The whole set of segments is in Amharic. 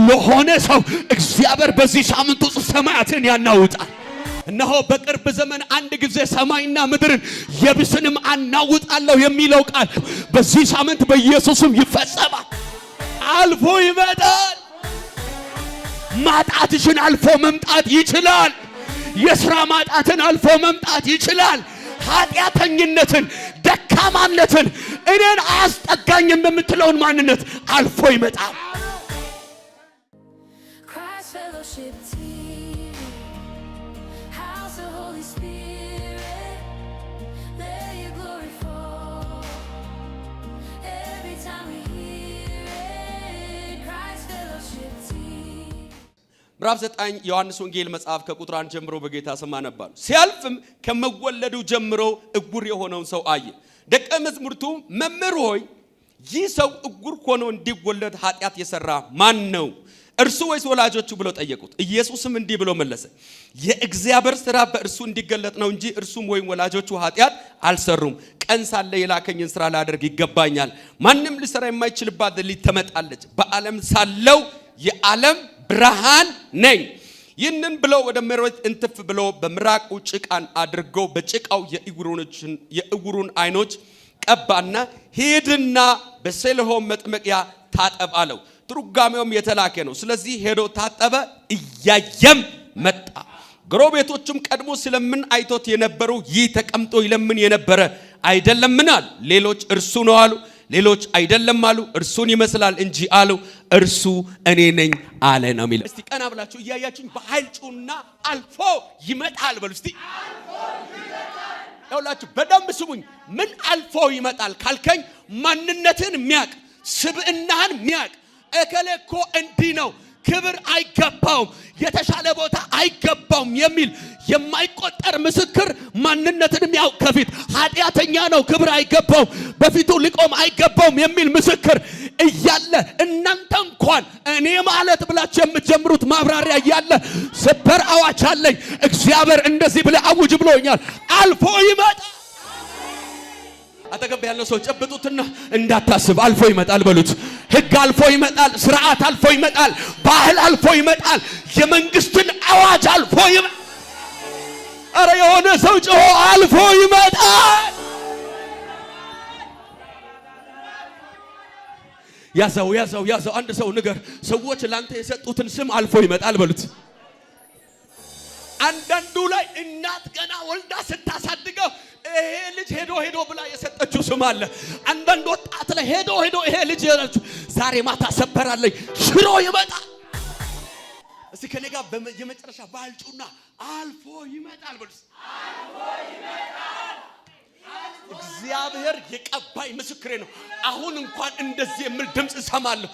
ለሆነ ሰው እግዚአብሔር በዚህ ሳምንት ውስጥ ሰማያትን ያናውጣል። እነሆ በቅርብ ዘመን አንድ ጊዜ ሰማይና ምድርን የብስንም አናውጣለሁ የሚለው ቃል በዚህ ሳምንት በኢየሱስም ይፈጸማል። አልፎ ይመጣል። ማጣትሽን አልፎ መምጣት ይችላል። የሥራ ማጣትን አልፎ መምጣት ይችላል። ኃጢአተኝነትን፣ ደካማነትን፣ እኔን አያስጠጋኝም የምትለውን ማንነት አልፎ ይመጣል። Christ Fellowship TV, House of Holy Spirit, let your glory fall. Every time we hear it, Christ Fellowship TV. ምዕራፍ 9 ዮሐንስ ወንጌል መጽሐፍ ከቁጥር 1 ጀምሮ በጌታ ስም አነባለሁ። ሲያልፍም ከመወለዱ ጀምሮ እውር የሆነውን ሰው አየ። ደቀ መዛሙርቱ መምህር ሆይ፣ ይህ ሰው እውር ሆኖ እንዲወለድ ኃጢአት የሰራ ማን ነው? እርሱ ወይስ ወላጆቹ ብለው ጠየቁት። ኢየሱስም እንዲህ ብሎ መለሰ፣ የእግዚአብሔር ሥራ በእርሱ እንዲገለጥ ነው እንጂ እርሱም ወይም ወላጆቹ ኃጢአት አልሰሩም። ቀን ሳለ የላከኝን ሥራ ላደርግ ይገባኛል። ማንም ሊሰራ የማይችልባት ሌሊት ትመጣለች። በዓለም ሳለሁ የዓለም ብርሃን ነኝ። ይህንን ብሎ ወደ መሬት እንትፍ ብሎ በምራቁ ጭቃን አድርጎ በጭቃው የዕውሩን ዓይኖች ቀባና ሂድና በሰሊሆም መጥመቂያ ታጠብ አለው። ትርጓሜውም የተላከ ነው። ስለዚህ ሄዶ ታጠበ፣ እያየም መጣ። ጎረቤቶቹም ቀድሞ ሲለምን አይቶት የነበሩ ይህ ተቀምጦ ይለምን የነበረ አይደለምን አሉ። ሌሎች እርሱ ነው አሉ። ሌሎች አይደለም አሉ። እርሱን ይመስላል እንጂ አሉ። እርሱ እኔ ነኝ አለ ነው የሚለው። እስቲ ቀና ብላችሁ እያያችሁኝ በኃይል ጩኹና አልፎ ይመጣል በሉ እስቲ። ያውላችሁ በደንብ ስሙኝ። ምን አልፎ ይመጣል ካልከኝ፣ ማንነትን የሚያቅ፣ ስብዕናህን የሚያቅ፣ እከሌ እኮ እንዲህ ነው፣ ክብር አይገባውም፣ የተሻለ ቦታ አይገባውም የሚል የማይቆጠር ምስክር፣ ማንነትን የሚያውቅ፣ ከፊት ኃጢአተኛ ነው፣ ክብር አይገባውም፣ በፊቱ ሊቆም አይገባውም የሚል ምስክር እያለ፣ እናንተ እንኳን እኔ ማለት ብላችሁ የምትጀምሩት ማብራሪያ እያለ ሰበር አዋጅ አለኝ። እግዚአብሔር እንደዚህ ብለህ አውጅ ብሎኛል። አልፎ ይመጣል። አጠገብ ያለው ሰው ጨብጡትና እንዳታስብ አልፎ ይመጣል በሉት። ሕግ አልፎ ይመጣል። ስርዓት አልፎ ይመጣል። ባህል አልፎ ይመጣል። የመንግስትን አዋጅ አልፎ ይመጣል። ኧረ የሆነ ሰው ጮሆ አልፎ ይመጣል። ያዘው፣ ያዘው፣ ያዘው። አንድ ሰው ንገር። ሰዎች ላንተ የሰጡትን ስም አልፎ ይመጣል በሉት። አንዳንዱ ላይ እናት ገና ወልዳ ስታሳድገው ይሄ ልጅ ሄዶ ሄዶ ብላ የሰጠችው ስም አለ። አንዳንድ ወጣት ላይ ሄዶ ሄዶ ይሄ ልጅ ያለችው ዛሬ ማታ ሰበራለኝ ሽሮ ይመጣል። እስቲ ከኔ ጋር የመጨረሻ ባልጩና አልፎ ይመጣል በሉት። እግዚአብሔር የቀባይ ምስክሬ ነው። አሁን እንኳን እንደዚህ የሚል ድምፅ እሰማለሁ።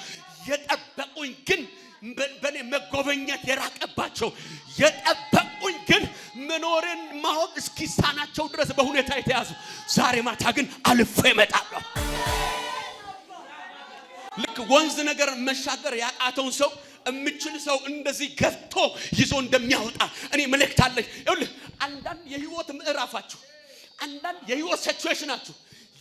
የጠበቁኝ ግን በእኔ መጎበኘት የራቀባቸው፣ የጠበቁኝ ግን መኖሬን ማወቅ እስኪሳናቸው ድረስ በሁኔታ የተያዙ፣ ዛሬ ማታ ግን አልፎ ይመጣለሁ። ልክ ወንዝ ነገር መሻገር ያቃተውን ሰው የምችል ሰው እንደዚህ ገፍቶ ይዞ እንደሚያወጣ እኔ መልእክት አለኝ። ይኸውልህ፣ አንዳንድ የህይወት ምዕራፋችሁ፣ አንዳንድ የህይወት ሲቹዌሽናችሁ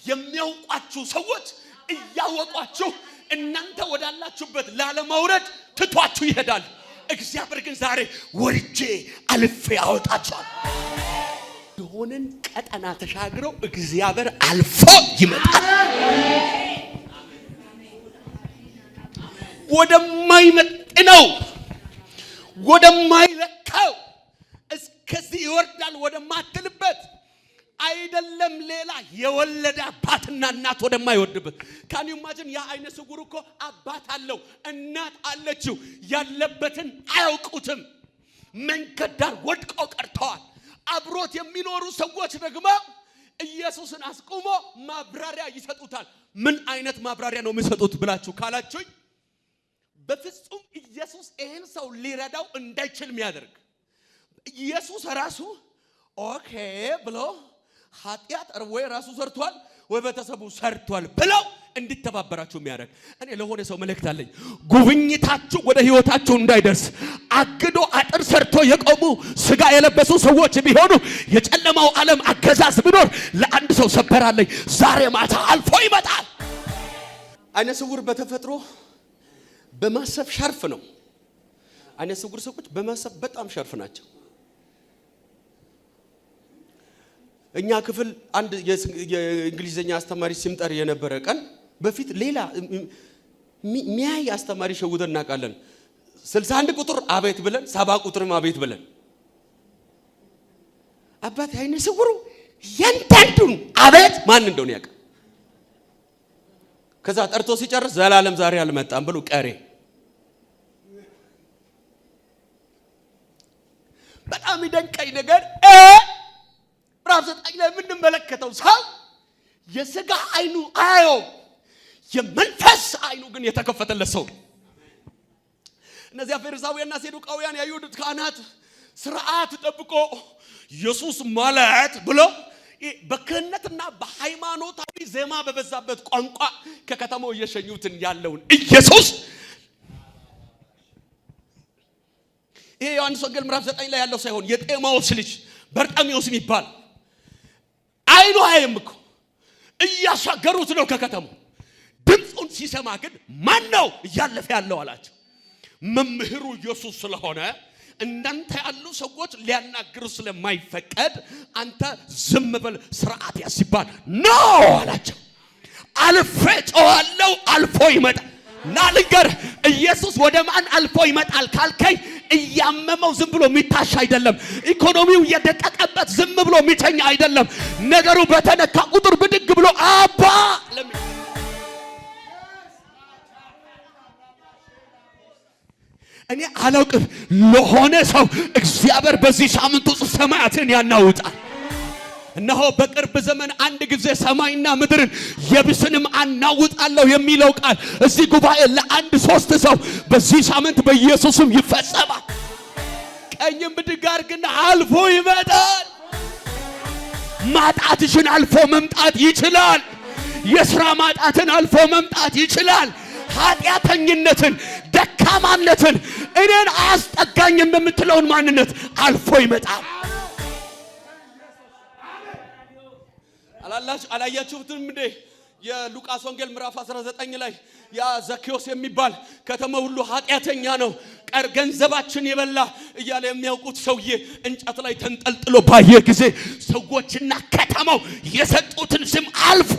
የሚያውቋችሁ ሰዎች እያወቋችሁ እናንተ ወዳላችሁበት ላለመውረድ ትቷችሁ ይሄዳል። እግዚአብሔር ግን ዛሬ ወርጄ አልፌ ያወጣችኋል። የሆነን ቀጠና ተሻግረው እግዚአብሔር አልፎ ይመጣል። ወደማይመጥነው፣ ወደማይለካው፣ እስከዚህ ይወርዳል ወደማትልበት አይደለም፣ ሌላ የወለደ አባትና እናት ወደማይወድበት። Can you imagine? ያ አይነ ስውር እኮ አባት አለው፣ እናት አለችው። ያለበትን አያውቁትም። መንገድ ዳር ወድቀው ቀርተዋል። አብሮት የሚኖሩ ሰዎች ደግሞ ኢየሱስን አስቁሞ ማብራሪያ ይሰጡታል። ምን አይነት ማብራሪያ ነው የሚሰጡት ብላችሁ ካላችሁኝ፣ በፍጹም ኢየሱስ ይህን ሰው ሊረዳው እንዳይችል የሚያደርግ፣ ኢየሱስ ራሱ okay ብሎ ኃጢአት ወይ ራሱ ሰርቷል ወይ ቤተሰቡ ሰርቷል ብለው እንዲተባበራችሁ የሚያደርግ፣ እኔ ለሆነ ሰው መልእክት አለኝ። ጉብኝታችሁ ወደ ህይወታችሁ እንዳይደርስ አግዶ አጥር ሰርቶ የቆሙ ስጋ የለበሱ ሰዎች ቢሆኑ፣ የጨለማው ዓለም አገዛዝ ቢኖር፣ ለአንድ ሰው ሰበራለኝ። ዛሬ ማታ አልፎ ይመጣል። አይነ ስውር በተፈጥሮ በማሰብ sharp ነው። አይነ ስውር ሰዎች በማሰብ በጣም sharp ናቸው። እኛ ክፍል አንድ የእንግሊዝኛ አስተማሪ ሲምጠር የነበረ ቀን በፊት ሌላ ሚያይ አስተማሪ ሸውደን እናውቃለን። 61 ቁጥር አቤት ብለን 70 ቁጥርም አቤት ብለን አባት አይነ ስውሩ እያንዳንዱን አቤት ማን እንደሆነ ያውቃል። ከዛ ጠርቶ ሲጨርስ ዘላለም ዛሬ አልመጣም ብሎ ቀሬ። በጣም ይደንቀኝ ነገር ምዕራፍ 9 ላይ የምንመለከተው ሰው የስጋ አይኑ አያየውም፣ የመንፈስ አይኑ ግን የተከፈተለት ሰው። እነዚያ ፈሪሳውያንና ሰዱቃውያን የአይሁድ ካህናት ስርዓት ጠብቆ ኢየሱስ ማለት ብሎ በክህነትና በሃይማኖታዊ ዜማ በበዛበት ቋንቋ ከከተማው እየሸኙትን ያለውን ኢየሱስ ይሄ ዮሐንስ ወንጌል ምዕራፍ 9 ላይ ያለው ሳይሆን የጤማዎስ ልጅ በርጤሜዎስ የሚባል አይኑ አያይም እኮ እያሻገሩት ነው ከከተማው። ድምፁን ሲሰማ ግን ማን ነው እያለፈ ያለው አላቸው። መምህሩ ኢየሱስ ስለሆነ እንዳንተ ያሉ ሰዎች ሊያናግሩ ስለማይፈቀድ አንተ ዝም በል ስርዓት ያዝ ሲባል no አላቸው። አልፌ ጮኻለሁ፣ አልፎ ይመጣል። ና ልንገርህ፣ ኢየሱስ ወደ ማን አልፎ ይመጣል ካልከኝ እያመመው ዝም ብሎ የሚታሽ አይደለም። ኢኮኖሚው እየደቀቀበት ዝም ብሎ የሚተኛ አይደለም። ነገሩ በተነካ ቁጥር ብድግ ብሎ አባ እኔ አላውቅም። ለሆነ ሰው እግዚአብሔር በዚህ ሳምንት ውስጥ ሰማያትን ያናውጣል። እነሆ በቅርብ ዘመን አንድ ጊዜ ሰማይና ምድርን የብስንም አናውጣለሁ የሚለው ቃል እዚህ ጉባኤ ለአንድ ሶስት ሰው በዚህ ሳምንት በኢየሱስም ይፈጸማል። ቀኝም ብድግ አድርግና አልፎ ይመጣል። ማጣትሽን አልፎ መምጣት ይችላል። የሥራ ማጣትን አልፎ መምጣት ይችላል። ኃጢአተኝነትን፣ ደካማነትን፣ እኔን አያስጠጋኝም የምትለውን ማንነት አልፎ ይመጣል። አላያችሁትም እንዴ? የሉቃስ ወንጌል ምዕራፍ 19 ላይ ያ ዘኬዎስ የሚባል ከተማ ሁሉ ኃጢአተኛ ነው፣ ቀር ገንዘባችን የበላ እያለ የሚያውቁት ሰውዬ እንጨት ላይ ተንጠልጥሎ ባየ ጊዜ ሰዎችና ከተማው የሰጡትን ስም አልፎ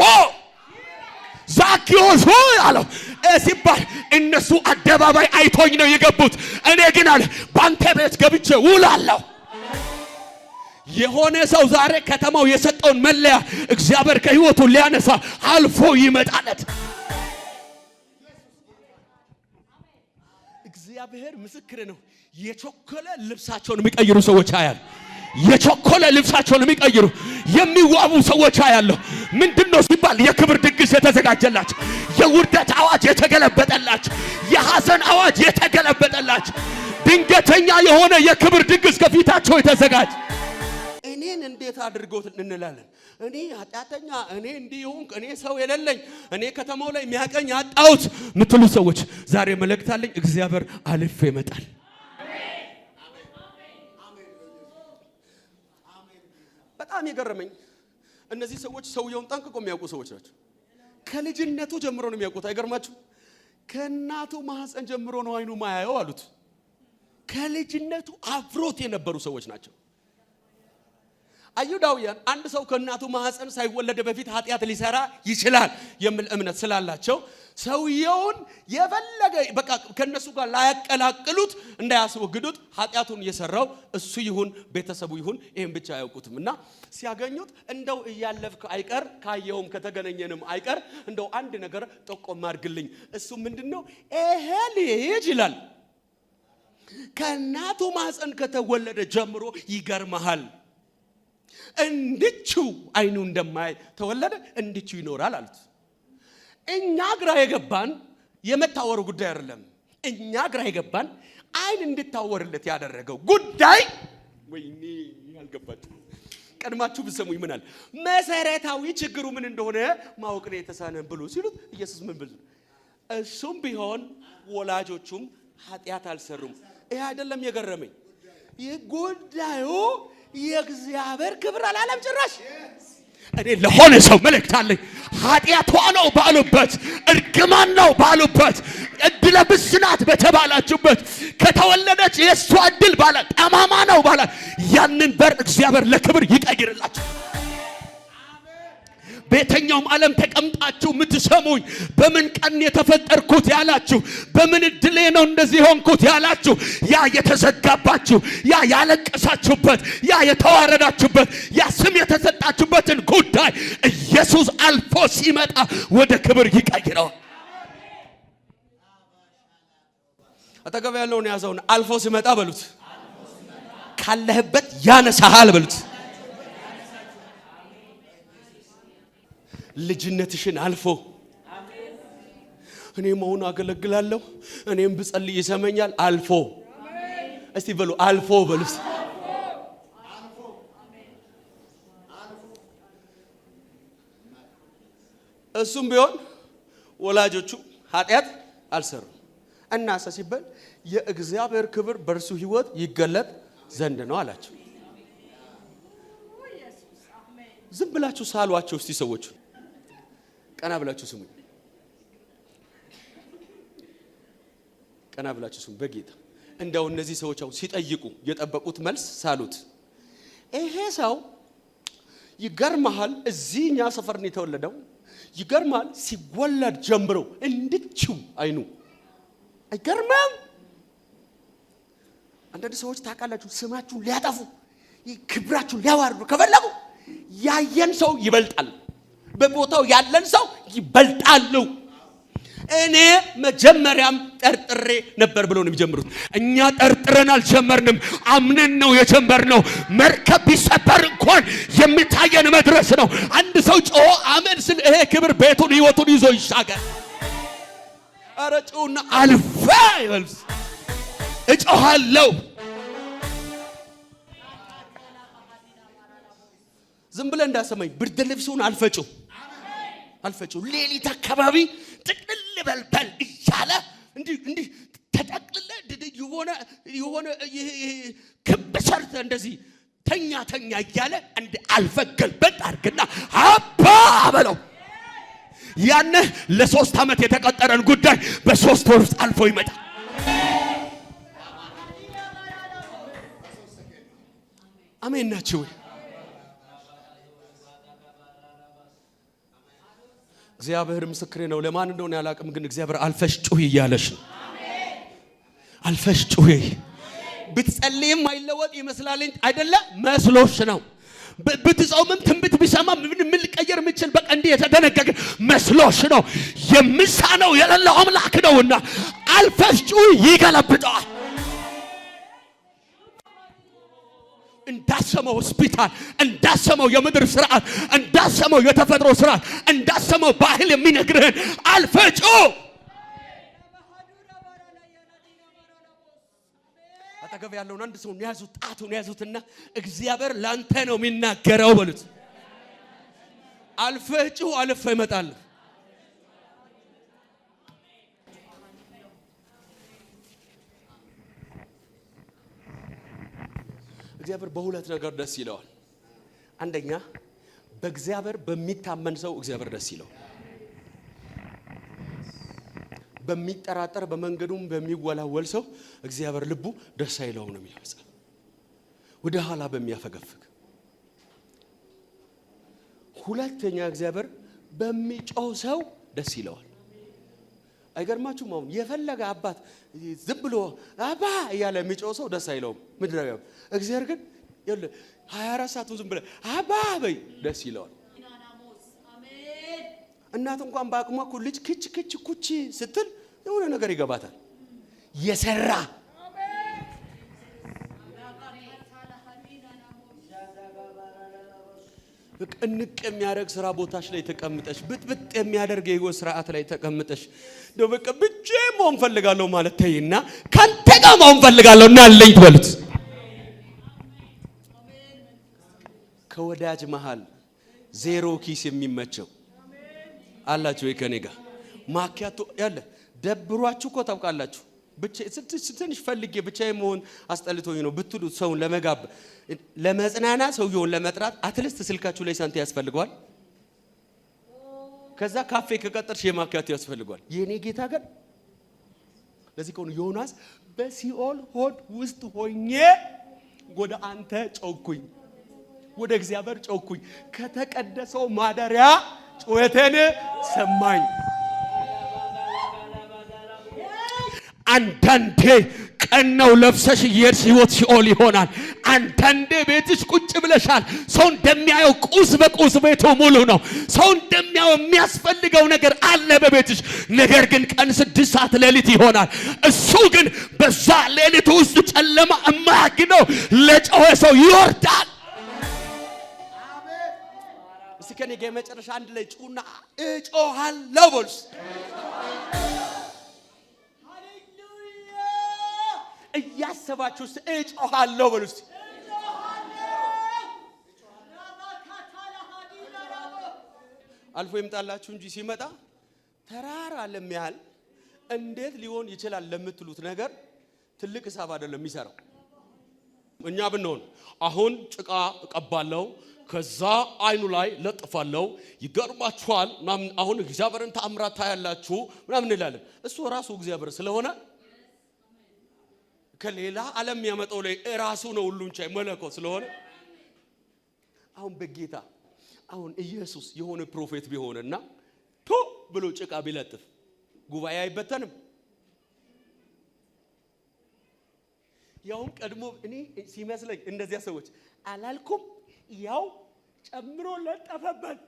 ዛኪዎስ ሆይ አለው ሲባል እነሱ አደባባይ አይቶኝ ነው የገቡት፣ እኔ ግን አለ ባንተ ቤት ገብቼ ውላለሁ። የሆነ ሰው ዛሬ ከተማው የሰጠውን መለያ እግዚአብሔር ከሕይወቱ ሊያነሳ አልፎ ይመጣለት። እግዚአብሔር ምስክር ነው። የቾኮለ ልብሳቸውን የሚቀይሩ ሰዎች አያል። የቾኮለ ልብሳቸውን የሚቀይሩ የሚዋቡ ሰዎች አያለሁ። ምንድነው ሲባል የክብር ድግስ የተዘጋጀላቸው፣ የውርደት አዋጅ የተገለበጠላቸው፣ የሐዘን አዋጅ የተገለበጠላቸው፣ ድንገተኛ የሆነ የክብር ድግስ ከፊታቸው የተዘጋጀ። እኔን እንዴት አድርጎት እንላለን? እኔ ኃጢአተኛ፣ እኔ እንዲህ ሆንኩ፣ እኔ ሰው የሌለኝ፣ እኔ ከተማው ላይ የሚያቀኝ አጣሁት ምትሉ ሰዎች ዛሬ መልእክት አለኝ። እግዚአብሔር አልፎ ይመጣል። በጣም የገረመኝ እነዚህ ሰዎች ሰውየውን ጠንቅቆ የሚያውቁ ሰዎች ናቸው። ከልጅነቱ ጀምሮ ነው የሚያውቁት። አይገርማችሁ? ከእናቱ ማህፀን ጀምሮ ነው አይኑ ማያየው አሉት። ከልጅነቱ አብሮት የነበሩ ሰዎች ናቸው። አይሁዳውያን አንድ ሰው ከእናቱ ማህፀን ሳይወለድ በፊት ኃጢአት ሊሰራ ይችላል የሚል እምነት ስላላቸው ሰውየውን የፈለገ በቃ ከነሱ ጋር ላያቀላቅሉት እንዳያስወግዱት ኃጢአቱን የሰራው እሱ ይሁን ቤተሰቡ ይሁን ይህን ብቻ አያውቁትም። እና ሲያገኙት እንደው እያለፍክ አይቀር ካየውም ከተገናኘንም አይቀር እንደው አንድ ነገር ጠቆም አድርግልኝ። እሱ ምንድነው? ይሄ ልጅ ይላል ከእናቱ ማህፀን ከተወለደ ጀምሮ ይገርመሃል እንድቹ አይኑ እንደማይ ተወለደ እንድቹ ይኖራል አሉት። እኛ ግራ የገባን የመታወሩ ጉዳይ አይደለም። እኛ ግራ የገባን አይን እንድታወርለት ያደረገው ጉዳይ ወይኔ አልገባችሁ። ቀድማችሁ ብትሰሙኝ ምን አለ መሰረታዊ ችግሩ ምን እንደሆነ ማወቅ ነው የተሳነን ብሎ ሲሉት ኢየሱስ ምን ብሎ እሱም ቢሆን ወላጆቹም ኃጢአት አልሰሩም። ይሄ አይደለም የገረመኝ፣ ይህ ጉዳዩ የእግዚአብሔር ክብር አላለም ጭራሽ። እኔ ለሆነ ሰው መልእክት አለኝ። ኃጢአቷ ነው ባሉበት፣ እርግማን ነው ባሉበት፣ እድለ ቢስ ናት በተባላችሁበት፣ ከተወለደች የእሷ እድል ባላ ጠማማ ነው ባላ ያንን በር እግዚአብሔር ለክብር ይቀይርላችሁ። በየትኛውም ዓለም ተቀምጣችሁ የምትሰሙኝ በምን ቀን የተፈጠርኩት ያላችሁ፣ በምን እድሌ ነው እንደዚህ ሆንኩት ያላችሁ፣ ያ የተዘጋባችሁ፣ ያ ያለቀሳችሁበት፣ ያ የተዋረዳችሁበት፣ ያ ስም የተሰጣችሁበትን ጉዳይ ኢየሱስ አልፎ ሲመጣ ወደ ክብር ይቀይረዋል። አጠገብ ያለውን ያዘውን አልፎ ሲመጣ በሉት፣ ካለህበት ያነሳሃል በሉት። ልጅነትሽን አልፎ እኔም አሁን አገለግላለሁ፣ እኔም ብጸልይ ይሰመኛል። አልፎ እስቲ በሉ አልፎ በሉ። እሱም ቢሆን ወላጆቹ ኃጢአት አልሰሩም እና ሲባል የእግዚአብሔር ክብር በእርሱ ሕይወት ይገለጥ ዘንድ ነው አላቸው። ዝም ብላችሁ ሳሏቸው እስቲ ሰዎቹ። ቀና ብላችሁ ስሙኝ። ቀና ብላችሁ ስሙ። በጌታ እንደው እነዚህ ሰዎች አሁን ሲጠይቁ የጠበቁት መልስ ሳሉት። ይሄ ሰው ይገርመሃል፣ እዚህ እኛ ሰፈር ነው የተወለደው። ይገርመሃል፣ ሲወለድ ጀምሮ እንድችው አይኑ አይገርምም? አንዳንድ ሰዎች ታውቃላችሁ፣ ስማችሁን ሊያጠፉ ክብራችሁን ሊያዋርዱ ከፈለጉ ያየን ሰው ይበልጣል፣ በቦታው ያለን ሰው ይበልጣሉ። እኔ መጀመሪያም ጠርጥሬ ነበር ብለው ነው የሚጀምሩት። እኛ ጠርጥረን አልጀመርንም፣ አምነን ነው የጀመርነው። መርከብ ቢሰበር እንኳን የሚታየን መድረስ ነው። አንድ ሰው ጮሆ አሜን ስል ይሄ ክብር ቤቱን ህይወቱን ይዞ ይሻገር። ኧረ ጩኸና አልፈ ይበልስ እጮሃለሁ። ዝም ብለህ እንዳሰማኝ ብርድ ልብሱን አልፈጭው አልፈጭው ሌሊት አካባቢ ጥቅልል በልበል እያለ እንዲህ እንዲህ ተጠቅልለ የሆነ የሆነ ክብ ሰርተ እንደዚህ ተኛ ተኛ እያለ እንደ አልፈ ገልበጥ አድርግና አባ በለው። ያነ ለ3 ዓመት የተቀጠረን ጉዳይ በ3 ወር ውስጥ አልፎ ይመጣል። አሜን ናችሁ ወይ? እግዚአብሔር ምስክሬ ነው። ለማን እንደሆነ ያላቅም፣ ግን እግዚአብሔር አልፈሽ ጩሂ እያለሽ ነው። አልፈሽ ጩሂ። ብትጸልይም አይለወጥ ይመስላል አይደለ? መስሎሽ ነው። ብትጾምም ትንቢት ቢሰማ ምን ሊቀየር የሚችል በቃ እንዲህ የተደነገገ መስሎሽ ነው። የሚሳነው የሌለው አምላክ ነውና አልፈሽ ጩሂ፣ ይገለብጠዋል። እንዳሰመው ሆስፒታል፣ እንዳሰመው የምድር ስርዓት፣ እንዳሰመው የተፈጥሮ ስርዓት፣ እንዳሰመው ባህል የሚነግርህን አልፈህ ጩህ። አጠገብ ያለውን አንድ ሰው ያዙት፣ ጣቱን ያዙትና እግዚአብሔር ላንተ ነው የሚናገረው በሉት። አልፈህ ጩህ፣ አልፈህ እመጣለሁ። እግዚአብሔር በሁለት ነገር ደስ ይለዋል። አንደኛ በእግዚአብሔር በሚታመን ሰው እግዚአብሔር ደስ ይለዋል። በሚጠራጠር በመንገዱም በሚወላወል ሰው እግዚአብሔር ልቡ ደስ አይለውም ነው የሚለው መጽሐፍ። ወደ ኋላ በሚያፈገፍግ። ሁለተኛ እግዚአብሔር በሚጮህ ሰው ደስ ይለዋል። አይገርማችሁም? አሁን የፈለገ አባት ዝም ብሎ አባ እያለ የሚጮህ ሰው ደስ አይለውም። ምንድን ነው? እግዚአብሔር ግን ይኸውልህ 24 ሰዓቱን ዝም ብለህ አባ በይ ደስ ይለዋል። እናት እንኳን በአቅሟ እኮ ልጅ ክች ክች ኩቺ ስትል የሆነ ነገር ይገባታል። የሰራ በቃ እንቅ የሚያደርግ ስራ ቦታሽ ላይ ተቀምጠሽ፣ ብጥብጥ የሚያደርግ የህይወት ስርዓት ላይ ተቀምጠሽ እንደው በቃ ብቻዬን መሆን ፈልጋለሁ ማለት ተይና ካንተ ጋር መሆን ፈልጋለሁ እና አለኝ ትበሉት። ከወዳጅ መሃል ዜሮ ኪስ የሚመቸው አላችሁ ወይ? ከኔ ጋር ማኪያቶ ያለ ደብሯችሁ እኮ ታውቃላችሁ። ብቻ ትንሽ ፈልጌ ብቻዬን መሆን አስጠልቶኝ ነው ብትሉ ሰውን ለመጋብ ለመጽናናት ሰውየውን ለመጥራት at least ስልካችሁ ላይ ሳንቲም ያስፈልገዋል። ከዛ ካፌ ከቀጠርሽ የማኪያቶ ያስፈልገዋል። የኔ ጌታ ግን ለዚህ ከሆነ ዮናስ በሲኦል ሆድ ውስጥ ሆኜ ወደ አንተ ጮኩኝ፣ ወደ እግዚአብሔር ጮኩኝ፣ ከተቀደሰው ማደሪያ ጩኸቴን ሰማኝ። አንዳንዴ ቀን ነው ለብሰሽ እየሄድሽ ህይወት ሲኦል ይሆናል። አንዳንዴ ቤትሽ ቁጭ ብለሻል። ሰው እንደሚያየው ቁስ በቁስ ቤቱ ሙሉ ነው። ሰው እንደሚያየው የሚያስፈልገው ነገር አለ በቤትሽ። ነገር ግን ቀን 6 ሰዓት ሌሊት ይሆናል። እሱ ግን በዛ ሌሊት ውስጥ ጨለማ የማያግደው ለጮኸ ሰው ይወርዳል። እስቲ ከኔ ጋር የመጨረሻ አንድ ላይ ጩና እጮሃለሁ በሉስ። እያሰባችሁ እስቲ እጮሃለሁ በሉ እስቲ። አልፎ ይምጣላችሁ እንጂ ሲመጣ ተራራ ለሚያህል እንዴት ሊሆን ይችላል ለምትሉት ነገር ትልቅ ሂሳብ አይደለም የሚሰራው። እኛ ብንሆን አሁን ጭቃ እቀባለሁ፣ ከዛ አይኑ ላይ ለጥፋለሁ፣ ይገርማችኋል ምናምን፣ አሁን እግዚአብሔርን ተአምራት ታያላችሁ ምናምን እንላለን። እሱ ራሱ እግዚአብሔር ስለሆነ ከሌላ ዓለም የሚያመጣው ላይ ራሱ ነው ሁሉን ቻይ መለኮት ስለሆነ አሁን በጌታ አሁን ኢየሱስ የሆነ prophet ቢሆንና ቶ ብሎ ጭቃ ቢለጥፍ ጉባኤ አይበተንም? ያውም ቀድሞ እኔ ሲመስለኝ እንደዚያ ሰዎች አላልኩም፣ ያው ጨምሮ ለጠፈበት።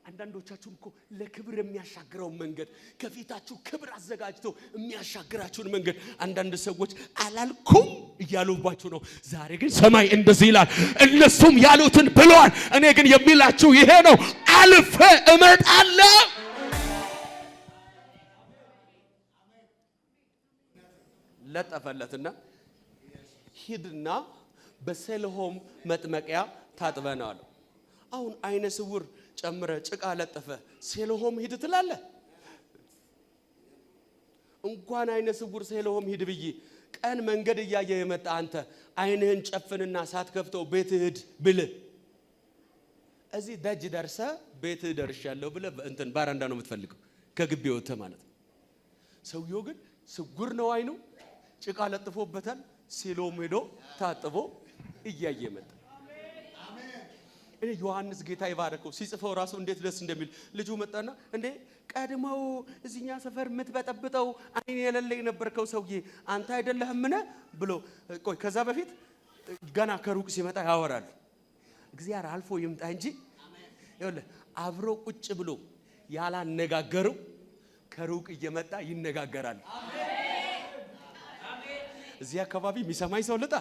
አንዳንዶቻችሁም እኮ ለክብር የሚያሻግረውን መንገድ ከፊታችሁ ክብር አዘጋጅቶ የሚያሻግራችሁን መንገድ አንዳንድ ሰዎች አላልኩም እያሉባችሁ ነው። ዛሬ ግን ሰማይ እንደዚህ ይላል፣ እነሱም ያሉትን ብለዋል። እኔ ግን የሚላችሁ ይሄ ነው፣ አልፌ እመጣለሁ። ለጠፈለትና ሂድና በሰሊሆም መጥመቂያ ታጥበህ አለው። አሁን አይነ ስውር ጨምረ ጭቃ ለጠፈ ሴሎሆም ሂድ ትላለህ? እንኳን አይነ ስውር ሴሎሆም ሂድ ብዬ ቀን መንገድ እያየ የመጣ አንተ አይንህን ጨፍንና ሳትከፍተው ቤትህ ሂድ ብልህ እዚህ ደጅ ደርሰ ቤትህ ደርሻለሁ ብለህ እንትን ባራንዳ ነው የምትፈልገው ከግቢ ወጥተህ ማለት ነው። ሰውየው ግን ስውር ነው አይኑ፣ ጭቃ ለጥፎበታል። ሲሎም ሄዶ ታጥቦ እያየ መጣ። እኔ ዮሐንስ ጌታ ይባረከው ሲጽፈው ራሱ እንዴት ደስ እንደሚል ልጁ መጣና እንዴ ቀድመው እዚኛ ሰፈር የምትበጠብጠው አይን የሌለ የነበርከው ሰውዬ አንተ አይደለህምን ብሎ ቆይ፣ ከዛ በፊት ገና ከሩቅ ሲመጣ ያወራሉ። እግዚአብሔር አልፎ ይምጣ እንጂ ይኸውልህ አብሮ ቁጭ ብሎ ያላነጋገረው ከሩቅ እየመጣ ይነጋገራል። እዚህ አካባቢ የሚሰማኝ ሰው ልጣ።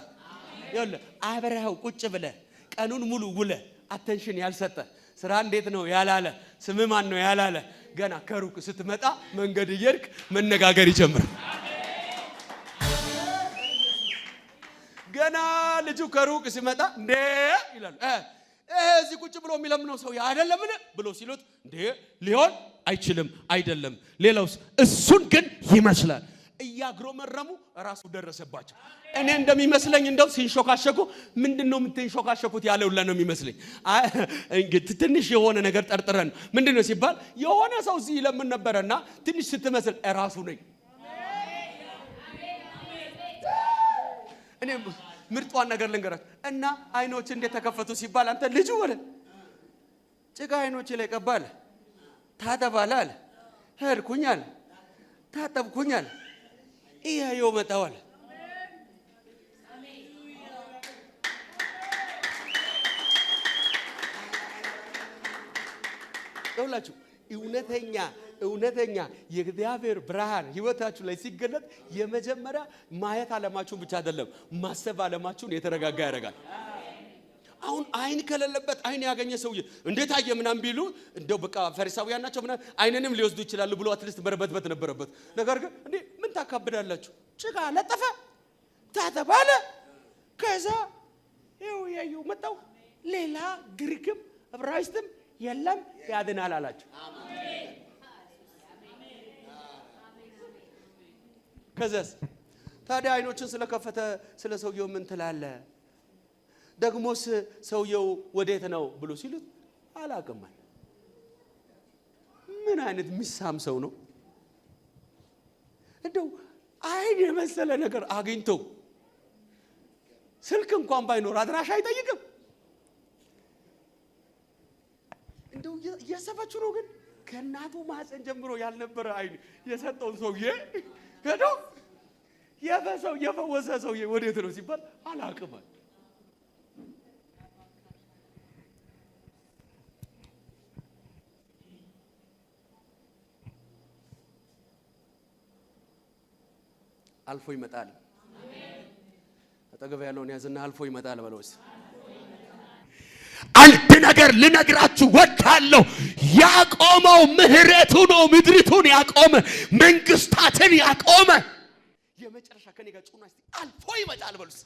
ይኸውልህ አብረኸው ቁጭ ብለህ ቀኑን ሙሉ ውለህ attention ያልሰጠ ስራ እንዴት ነው ያላለ ስም ማን ነው ያላለ ገና ከሩቅ ስትመጣ መንገድ እየሄድክ መነጋገር ይጀምራል። ገና ልጁ ከሩቅ ሲመጣ እንዴ ይላሉ። እዚህ ቁጭ ብሎ የሚለምነው ሰው አይደለምን ብሎ ሲሉት እንዴ ሊሆን አይችልም፣ አይደለም። ሌላውስ እሱን ግን ይመስላል። እያግሮመረሙ ራሱ ደረሰባቸው። እኔ እንደሚመስለኝ እንደው ሲንሾካሸኩ ምንድን ነው የምትንሾካሸኩት ያለው ሁላ ነው የሚመስለኝ። ትንሽ የሆነ ነገር ጠርጥረን ምንድን ነው ሲባል የሆነ ሰው እዚህ ይለምን ነበረና ትንሽ ስትመስል ራሱ ነኝ። እኔ ምርጧን ነገር ልንገራችሁ እና አይኖች እንዴት ተከፈቱ ሲባል አንተ ልጁ ወለ ጭቃ አይኖቼ ላይ ቀባ አለ፣ ታጠብ አለ፣ ሄድኩኝ አለ፣ ታጠብኩኝ አለ፣ እያየሁ መጣሁ አለ። ይኸውላችሁ እውነተኛ እውነተኛ የእግዚአብሔር ብርሃን ህይወታችሁ ላይ ሲገለጥ የመጀመሪያ ማየት ዓለማችሁን ብቻ አይደለም ማሰብ ዓለማችሁን የተረጋጋ ያደርጋል። አሁን አይን ከሌለበት አይን ያገኘ ሰውዬ እንዴት አየ ምናምን ቢሉ እንደው በቃ ፈሪሳውያን ናቸው ምናምን አይንንም ሊወስዱ ይችላሉ ብሎ at least መርበትበት ነበረበት። ነገር ግን እንዴ ምን ታካብዳላችሁ? ጭቃ ለጠፈ ታተባለ። ከዛ ይኸው ያየው መጣው። ሌላ ግሪክም ዕብራይስጥም የለም ያድናል አላቸው። ከዛስ ታዲያ አይኖችን ስለከፈተ ስለ ሰውየው ምን ትላለህ? ደግሞስ ሰውየው ወዴት ነው ብሎ ሲሉት አላቅም አለ። ምን አይነት ሚሳም ሰው ነው? እንደው አይን የመሰለ ነገር አግኝቶ ስልክ እንኳን ባይኖር አድራሻ አይጠይቅም። እንደው እያሰባችሁ ነው። ግን ከእናቱ ማህፀን ጀምሮ ያልነበረ አይን የሰጠውን ሰውዬ ሄዶ የፈሰው የፈወሰ ሰውዬ ወዴት ነው ሲባል አላቅም አለ። አልፎ ይመጣል። አጠገብ ያለውን ያዝና አልፎ ይመጣል በለው እስኪ። አንድ ነገር ልነግራችሁ ወዳለሁ። ያቆመው ምህረቱ ነው። ምድሪቱን ያቆመ፣ መንግስታትን ያቆመ የመጨረሻ ከኔ ጋር ጩና እስቲ አልፎ ይመጣል በሉ እስኪ።